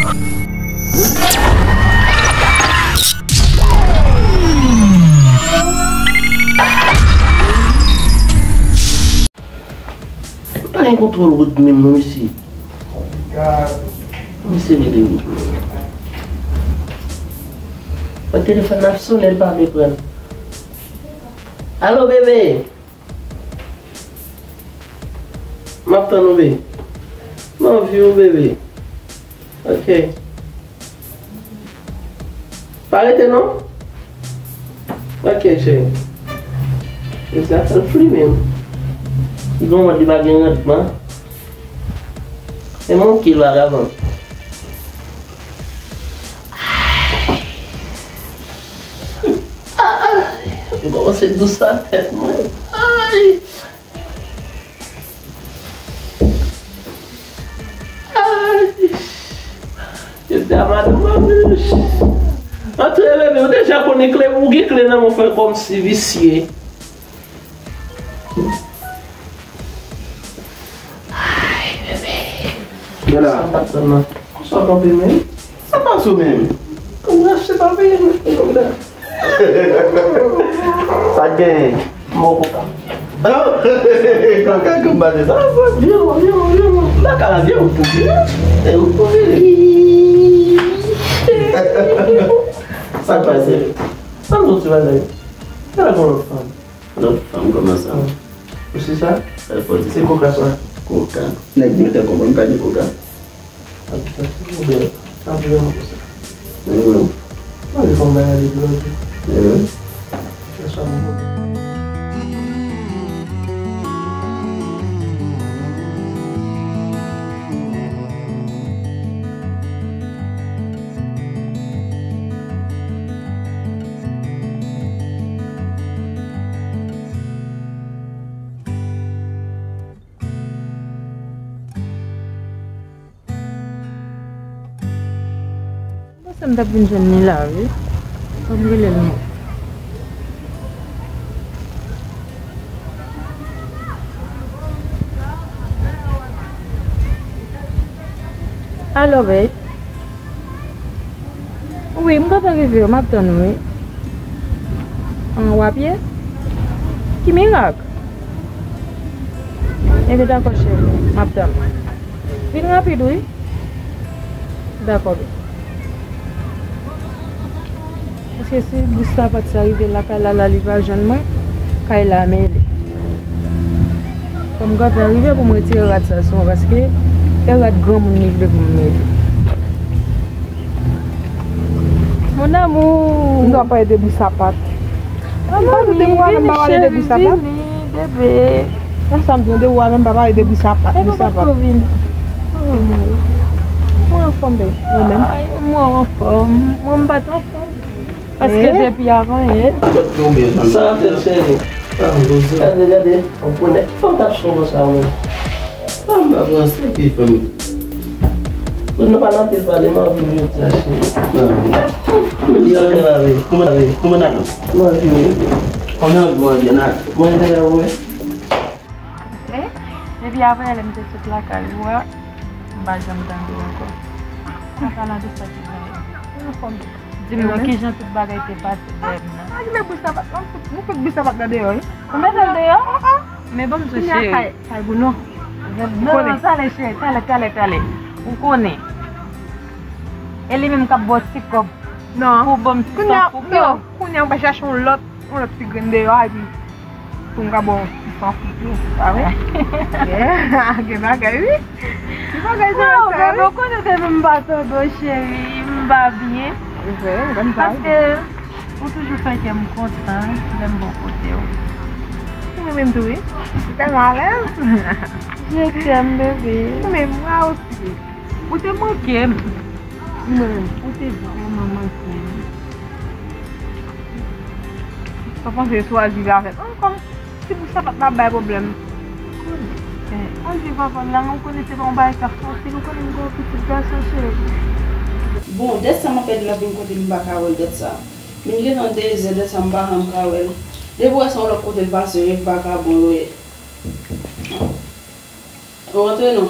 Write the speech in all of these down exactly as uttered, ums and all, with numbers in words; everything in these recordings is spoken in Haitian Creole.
Pa gen kontwòl wout menm non, mesye. Mesye rele wout menm. Mwen telefòn nan ap sonnen, l pa vle pran. Alo, bebe? M ap tann ou, bebe. M anvi w, bebe. Ok. Pa rete non. Ok, cheri. E sa fè l fri menm. Li gon mòd li pa gen randman. E manke l vagabon. Ay, li kòmanse dous nan tèt mwen. Ay. Ay. Yo te a madanm an. Antre, bebe, ou deja konnen kle, ou gen kle nan men w, fè kòmsi visye. Ay, bebe. Bela. Sa pa tann nan. Konsa w kanpe menm? Sa pase w menm? Kòm w achte pa peye menm, kòm nan. Sa k genyen? Mò koka. Koka, kòm bate sa, sa. Vye mò, vye mò, vye mò. Baka la, vye ou pou vye. E ou pou vye. Sa k pase? Sa m soti bagay. Sa la gon lòt fanm. Lòt fanm kòman sa? Ou se sa? Sa fò di. Se koka sa. Koka. Nèg mete konprann pa di koka. Sa ki fè ou bèl. Sa vreman konsa. Mhm. Mwen fè yon bagay de blòd. Mhm. Kèlkeswa mwen. Mwen panse m t ap vin jwenn li la, wi. Fò m rele l non. Alo, babe. Wi, m gentan rive, m ap tann ou, wi. An, w ap ye? Ki mirak? Ebyen, dakò, cheri, m ap tann ou. Vin rapid, wi. Dakò, babe. Paske si bout sapat sa rive lakay la, la li pa jwenn mwen, kay la mele. Fò m gentan rive pou m retire rad sa sou mwen, paske e rad granmoun li vle pou m mete. Mon amour. M dwe pa ede bout sapat. Manman, vini, cheri, vini, bebe. Nan sa m di w, de ou a menm pa pale de bout sapat, bout sapat. Mwen anfòm, bebe. Ou menm? Ay, mwen anfòm. Mwen m pa t anfòm. Paske depi avan yè. Sa ap fèt, cheri. Gade, gade. Ou konnen. Fò m t ap sonje sa, ou menm. Sa m pa pran se pi fanm. Bon, nou pa nan pil pale, m anvi jodi a, cheri. Kòman w ye? Kòman w ye? Kòman w ye? Mwen anvi, wi. Kòman w anvi a? Mwen dèyè ou, wi. Depi avan yè lè m te sot lakay ou a, m pa janm tande w ankò. An palan de sa ki fè. Ou anfòm? Di m non, kijan tout bagay te pase dèyè m nan. Ah, ki lè bri sapat la? Nou fout, nou fout bri sapat la deyò, wi. Ou mete l deyò? Men ban m di w, cheri. Kay, kay Bouno. Non, non, talè, cheri, talè, talè, talè. Ou konnen. E li menm k ap ba w ti kòb. Non. Pou ban m ti san pou kòb. Kounye a, ou pa chache yon lòt, yon lòt ti grenn deyò, epi pou m ka ba w ti san pou kòb, pa vre? Yeah, gen bagay, wi. Ki bagay sa, sa, wi? Ou konnen depi m pa tande w, cheri, m pa byen. Paske ou toujou fè kè m kontan lè m bò kote w. Ou renmen m tou, wi. Ou tèlman alèz. Je t'aime, bebe. Ou menm, mwen osi. Ou te manke m. Mwen, ou te vrèman manke m. Sa panse sou al viv avèk. An, kòm ti bout sapat la bay pwoblèm. Al viv avè l la, ou konnen se pa yon bagay k ap fasil, ou konnen m gen yon pitit gason, cheri. Bon, dèt sa m ap pèdi l ap vin kote m, m pa ka wè l dèt sa. Vin gentan de zè dèt sa, m pa janm ka wè l. Depi w wè se yon lòt kote l pase, wi, m pa ka bon lwe. Ou rantre non.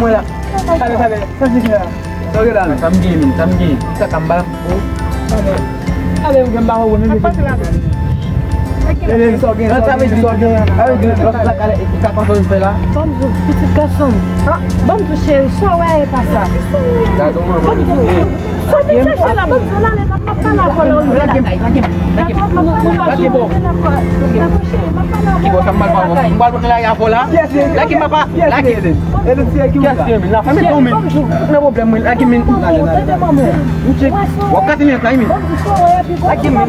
mwen la. Talè, talè, sa se la. Sa w gen la? Sa m gen, men, sa m gen. Sa ka m ba. Ale, ale, ou gen ba ou, men. Sa k pase la? Sa vle di, sa vle di, lòt sa kale, e ka konprann fè la. Ban m di w, pitit gason m. Ban m di w, cheri, sa w wè e pa sa. Ban m di w. Soti chèche la, ban m di w, la, la, m ap pale avè w la. Lage m, lage m, lage m. Lage m, lage m. Dakò, cheri, m ap pale avè w. Ki bò sa m pral pale avè w? M pral rete la avè w la? Lage m, papa. Lage. Kiyès ki renmen? La fèmen tou, men. Nan pwoblèm, mwen. Lage m, men. Lage, lage, lage. Ou tchek. W ap kase men, lage, men. Lage, men.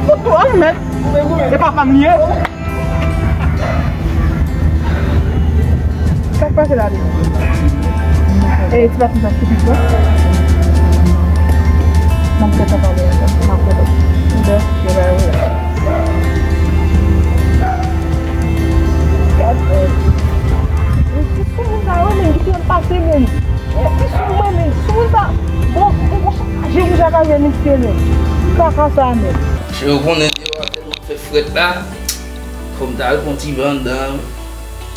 Fout tou, an, men. E pa fanm li ye? Sa k pase la, li? E, ti papi, sa stupid, non? M ap fè sa pale, m ap fè sa. Bon, se ba yo la. Gad, men. Ti soumoun sa yo, men, ki pral pase, men. E, ti soumoun, men, soumoun sa. Bon, bon, bon, je rouj ak a vè misye, men. Kaka sa, men. Cheri, ou konnen deyò a tèlman fè frèt la. Fò m ta al pran ti van anndan.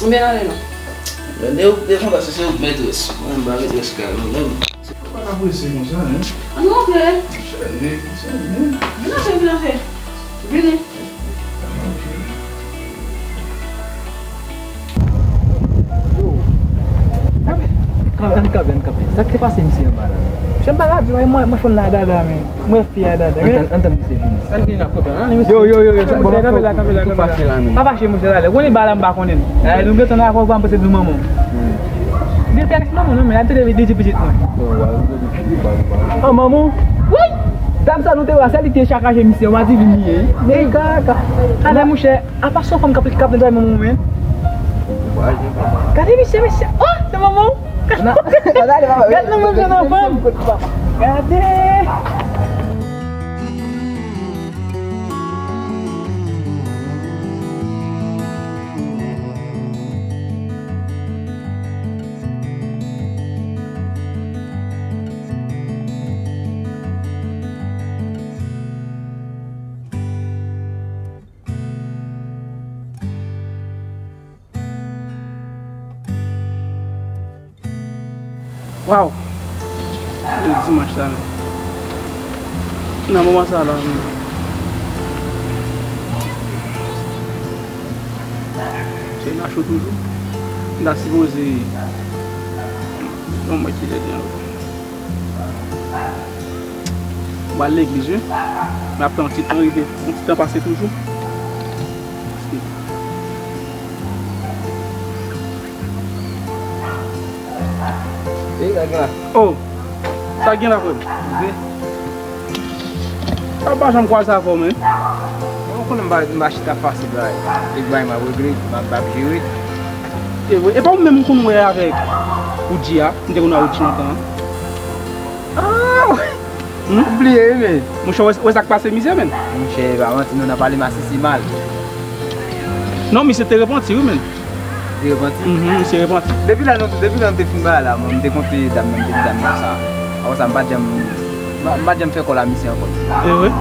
Ou byen ale non. Men de, de konsa se, se ou k metrès. Mwen m pa metrès kay mwen menm. Se pa ka prese konsa, hein? Ann rantre. Sa ye, sa ye. Vin antre, vin antre. Vini. Ok. Yo. Kanpe, ann kanpe, ann kanpe. Sa k te pase misye anba la? Kè m pa ka di, mwen, mwen, mwen fanm nan dada, men. Mwen fi a dada, men. Antann, antann, misye vini. Sa n gen la, pwoblèm, an, misye? Yo, yo, yo, yo, bon, bon, bon, bon, bon, bon, bon, bon, bon, bon, bon, bon, bon, bon, bon, pa fache, monchè, talè. Ou konnen bagay la m pa konnen l. Talè, nou gentan nan afè, ou pa m pase nou manman. Li te ex manman, non, men, ap tande li di pitit mwen. An, manman? Wi! Dam sa nou te wè, se li te sakaje misye, ou pa di vin li ye. Men kaka. Talè, monchè, apa se yon fanm k ap, k ap netwaye manman w, men. Gade misye, mesye. Oh, se manman w. Gad nan menm jan nan fanm. Gade. Waw! Jodi dimanch la menm. Nan moman sa la menm. Se nan cho toujou. M ta sipoze. Bon, mwen ki lè gen. M al legliz, wi. M ap tann yon ti tan rive, yon ti tan pase toujou. Ey, nèg la. Oh! Sa gen la, frè m? Wi. Sa pa janm kwaze avè w, men. Mwen konnen m pa, m pa chita fasil la. E bay m ap regle, m ap, m ap jere. E vre. E pa ou menm m konn wè avèk Oudji a, m te konn wè Oudji lontan an. Ah! Hmm? Ou bliye, wi, men. Monchè, wè, wè sa k pase misye, men. Monchè, e pa manti, non, nan pale masisi mal. Non, misye te repanti, wi, men. Te repanti? Mhm, misye repanti. Depi lè nou, depi lè nou te fin bay la, mwen, m te konte dam nan, m te di dam nan sa. Apre sa, m pa t janm, m pa, m pa t janm fè kòl a misye ankò. E vre?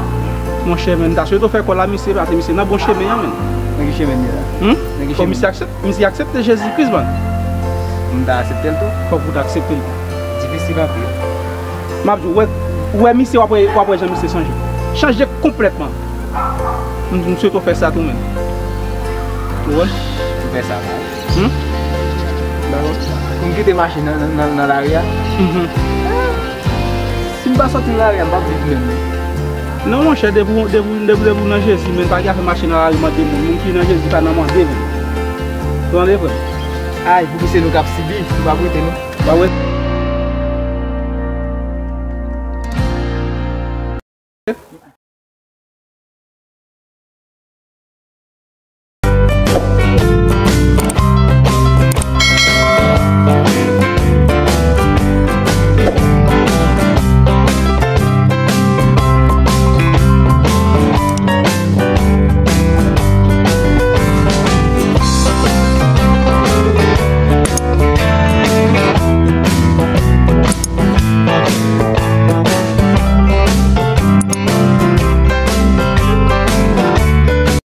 Monchè, men, m ta swete w fè kòl a misye, paske misye nan bon chemen an, men. Nan ki chemen li ye la? Hmm? Nan ki chemen? Fò misye aksepte. Misye aksepte Jezi Kris, man. M ta aksepte l tou? Fòk ou ta aksepte l. Difisil anpil. M ap di w, wè, wè misye, w ap wè, w ap wè jan misye chanje. Chanje konplètman. M, m swete w fè sa tou menm. Ou wè? M fè sa, man. Hmm? Dakò. Pou m kite machin nan, nan, nan, nan lari a? Mhm. Si m pa sòti nan lari a, m p ap viv menm, non. Non, monchè, depi w, depi w, depi w, depi w nan Jezi, men, pa gen afè mache nan lari mande moun. Moun ki nan Jezi pa nan mande moun. Ou tande, frè m? Ay, pou ki se nou k ap sibi, nou p ap rete, non. Pa wè?